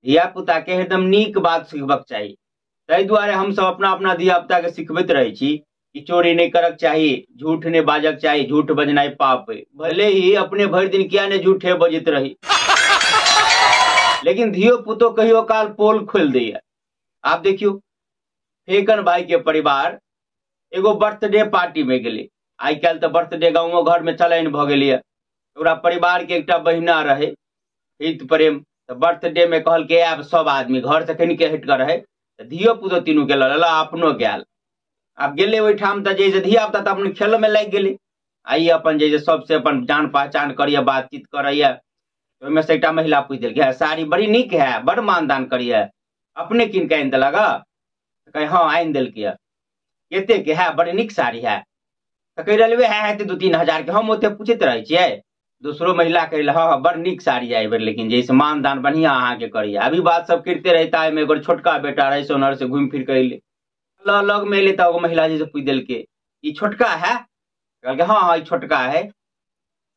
धिया पुता के हरदम नीक बात सिखबक चाही। ताहि दुआरे हमसब अपना अपना धिया पुता के सिखबैत रहै छी कि चोरी नहीं करक चाही, झूठ नहीं बाजक चाही, झूठ बजनाइ पाप है। भले ही अपने भरि दिन किया नहीं झूठे बजैत रही, लेकिन धियो पुतो कहियो काल पोल खोलि दैया। आप देखियो फेकन भाई के परिवार एगो बर्थडे पार्टी में गेलै। आइ काल्हि तऽ बर्थडे गाँवो घर में चलन भऽ गेलैया। ओकरा परिवार के एकटा बहिना रहे हित प्रेम, तऽ बर्थडे में कहलकै आब सब आदमी घर से कनिके हटि कऽ रहे, तऽ धियो पुतो तीनू के लऽ लेलक, अपनो गेल। आब गेलै ओहिठाम तऽ जे धिया पुता तऽ अपन खेल में लागि गेलै। आ ई अपन जे सबसे अपन जान पहचान करैया, बातचीत करैया। ओहिमे से एकटा महिला पूछि देलकै, साड़ी बड़ी नीक है, बड़ मानदान करैया, अपने कीन के आनि देलक? कहै हँ आनि देलकै। कते के है, बड़ी नीक साड़ी है। तऽ कहि रहलै है हेतै 2-3 हजार के। हम ओते पूछैत रहै छियै। दोसरो महिला कहि रहलै हँ हँ बड़ नीक साड़ी है एहिबेर, लेकिन जे मानदान बढ़िआँ अहाँके करैया। अभी बात सब करिते रही ताहिमे एगो छोटका बेटा रहै से ओनहर से घुमि फिर कऽ अयलै, लग में एलै तऽ एगो महिला जे पूछि देलकै ई छोटका है? कहलकै हँ हँ ई छोटका है।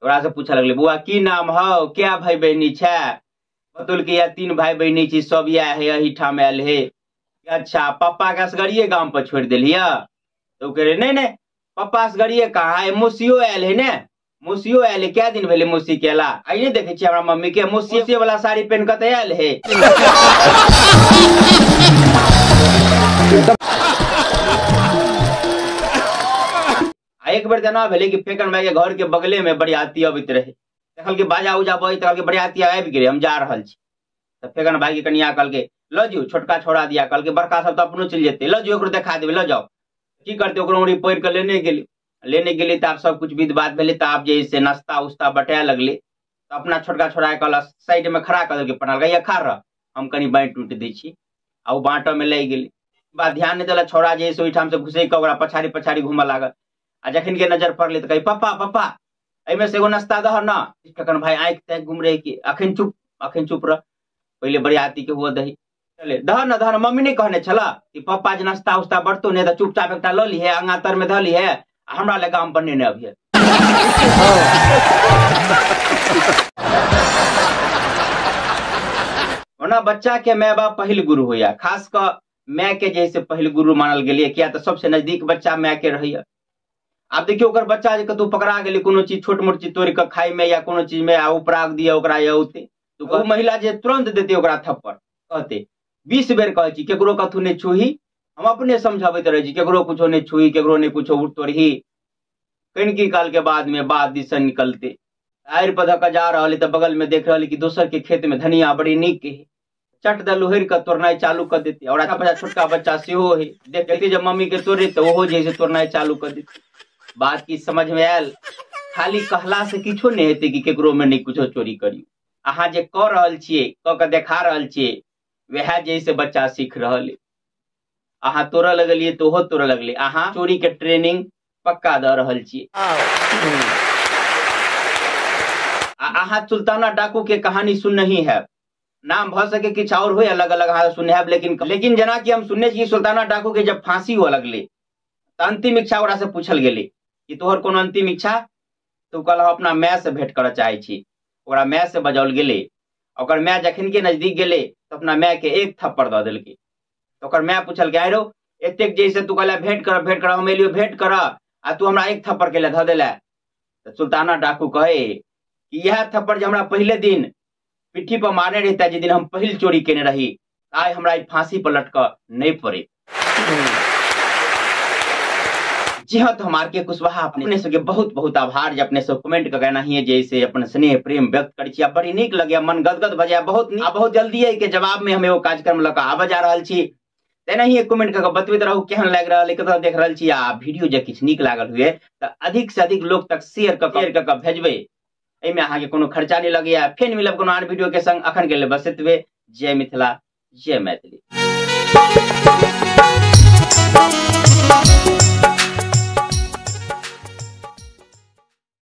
ओकरा से पूछऽ लगलै बौआ की नाम हौ, क्या भाई बहिनी छै? बतौलकै या 3 भाई बहिनी छी, सब इएह है, एहिठाम आयल है। अच्छा पप्पा के असगरिये गाम पर छोड़ि देलियै? तऽ ओ कहै नहि नहि पप्पा असगरिये कहाँ है, मौसियो आयल है ने, मौसियो आयल है, कै दिन भेलै मौसी के अयला? आइ नहि देखै छियै हमरा मम्मी के, मौसी वाला साड़ी पहिन कऽ तऽ आयल है। आ एक बेर तेना भेलै कि फेकन भाई के घर के बगले में बरियाती अबैत रहे, देखलकै बाजा उजा बजैत, कहलकै बरियाती आबि गेलै, हम जा रहल छी। तऽ फेकन भाई के कनिया कहलकै लऽ जो छोटका छोड़ा दिया, कहलकै बड़का सब तऽ अपनो चलि जेतै, लऽ जो ओकरो देखा देबै, लऽ जाओ। की करतै, ओकरो उंगरी पकड़ि कऽ लेने गेलै, लेने गेलै तऽ आब सब कुछ विध बात भेलै, तऽ आब जे से नाश्ता उस्ता बटाए लगलै। तऽ अपना छोटका छोड़ा के कहलक साइड में खड़ा कऽ देलकै, पठाल गैया खा रह, हम कनि बाँटि उटि दै छी। आ ओ बाँटऽ में लागि गेलै। बात ध्यान नहि देलक छौड़ा जे से ओहिठाम से घुसैक कऽ ओकरा पछाड़ी पछाड़ी घूमऽ लागल। आ जखन के नजर पड़लै तऽ कहै पप्पा पप्पा एहिमे से एगो नाश्ता दह न। फेकन भाई आँखि ताकि घुम रहे कि अखन चुप, अखन चुप रह, पहिले बरियाती के हुअ दही। चले दह न दह न, मम्मी नहि कहने छल कि पप्पा जे नाश्ता उस्ता बरतो नहि तऽ चुपचाप एकटा लऽ लिहे, अंगा तर में धऽ लिहे, आ हमरा लए गाम पर नेने अबिहे। ओना बच्चा के माय बाप पहिल गुरु होइया, खास कऽ माय के जे से पहिल गुरु मानल गेलियै, किया तऽ सबसे नजदीक बच्चा माय के रहैया। आब देखियौ ओकर बच्चा जे कतहु पकड़ा गेलै कोनो चीज छोट मोट चीज तोड़ि कऽ खाय में या कोनो चीज में, आ उपराग दिअ ओकरा या औते, तऽ ओ महिला जे तुरंत देतै ओकरा थप्पड़, कहतै 20 बेर कहै छी केकरो कथू नहि छूही, हम अपने समझाबैत रहै छी केकरो कुछो नहि छूही, केकरो नहि कुछो तोड़ही। कनिकी काल के बाद में बात दिस से निकलते आड़ि पर धऽ कऽ जा रहल है, तऽ बगल में देख रहल कि दोसर के खेत में धनिया बड़ी नीक है, चट दऽ लोहरि कऽ तोड़नाइ चालू कऽ देतै। और अच्छा छोटका बच्चा सेहो है, देखते जब मम्मी के तोड़े तऽ ओहो जे है से तोड़नाइ चालू कऽ देतै। बात की समझ में आयल? खाली कहला से किछो नहि हेतै कि केकरो में नहि कुछो चोरी करियौ। अहाँ जे कऽ रहल छियै, कऽ कऽ देखा रहल छियै, वएह जे से बच्चा सीख रहल है। अहाँ तोड़ऽ लगलियै तऽ ओहो तोड़ऽ लगलै। अहाँ चोरी के ट्रेनिंग पक्का दऽ रहल छियै। आ अहाँ सुल्ताना डाकू के कहानी सुननही हैब, नाम भऽ सके किछु और होय, अलग अलग अहाँ सुनने हैब, लेकिन लेकिन जेनाकि हम सुनने छी सुल्ताना डाकू के जब फांसी हुअ लगलै तऽ अंतिम इच्छा ओकरा से पूछल गेलै कि तोहर कोनो अंतिम इच्छा? तऽ ओ कहलक हम अपना माय से भेंट करऽ चाहै छी। ओकरा माय से बजाओल गेलै। ओकर माय जखन के नजदीक गेलै तऽ अपना माय के एक थप्पड़ दऽ देलकै। तऽ ओकर माय पूछलकै आइ रौ एतेक जे से तू कहले भेंट करऽ भेंट करऽ, हम एलियो भेंट करऽ आ तू हमरा एक थप्पड़ के लिए धऽ देले। तऽ सुल्ताना डाकू कहै कि इएह थप्पड़ जे हमरा पहिले दिन पिट्ठी पर मारने रहिता, जे दिन हम पहिल चोरी केने रही, आइ हमरा ई फांसी पर लटकऽ नहि पड़े। जी हाँ, तो हम आर के कुशवाहा अपने सबके बहुत बहुत आभार जे अपने सब कमेंट कऽ एनाहिए जे से अपन स्नेह प्रेम व्यक्त करै छी। आ बड़ी नीक लगैया, मन गदगद भऽ जाए बहुत नीक। आ बहुत जल्दी एहि के जवाब में हम एगो कार्यक्रम लऽ कऽ आबऽ जा रहल छी। तेनाहिए कमेंट कऽ बतबैत रहू केहन लागि रहल है, कतऽ देख रहल छी। आ वीडियो जे किछु नीक लागल हुए तऽ अधिक से अधिक लोक तक शेयर कऽ भेजबै, एहिमे अहाँके कोनो खर्चा नहि लगैया। फेर मिलब कोनो आन वीडियो के संग, अखन के लेल बस एतबे। जय मिथिला, जय मैथिली।